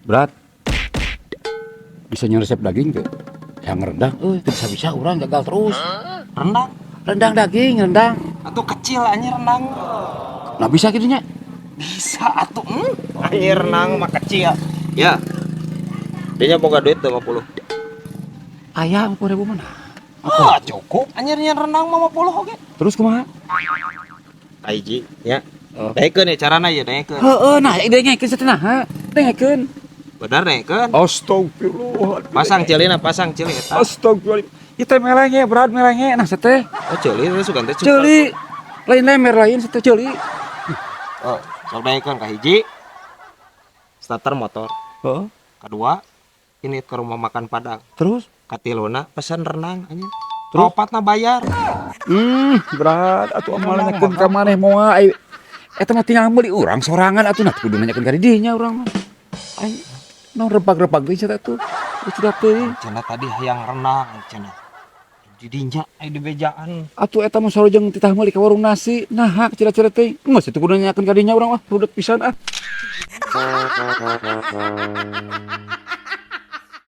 Berat. Bisa resep daging tuh. Yang rendang, eh bisa-bisa orang gagal terus. Rendang. Rendang daging, rendang. Atau kecil anjir rendang. Nah, bisa gitu nya. Bisa atuh. Anjir, rendang mah kecil. Ya. Dia boga duit 50. Aya 40 ribu mana? Ah, cukup. Anjir, nyian rendang mah 50 oge. Terus kumaha? Kahiji, ya. Oh. Daekeun ya carana ya, daekeun. Heeh, nah dengekeun sateh ha. Dengekeun. Bener, daekeun. Astagfirullah. Pasang ceulina, pasang ceuli eta. Astagfirullah. Ieu teh melenge, berat melenge nah sateh. Oh, ceuli terus sugan teh. Ceuli. Lain lemer, lain sateh, ceuli. Oh, sok daekeun kahiji. Starter motor. Heeh. Kedua, ini ke rumah makan Padang. Terus? Katiluna pesan rendang anjir. Terus? Opatna bayar. Berat atuh amal nanyakeun ka maneh moal ai eta mah tinggal meuli urang sorangan atuh, nah kudu nanyakeun ka didinya urang mah. Ai naon rebag-rebag deui cenah tuh. Sudah teuing. Cenah tadi hayang rendang cenah. Didinya ai dibejaan. Atuh eta mah sarua jeung titah meuli ka warung nasi. Nah, cira-cira teuing. Geus itu kudu nanyakeun ka dinya urang, ah, rudet pisan ah.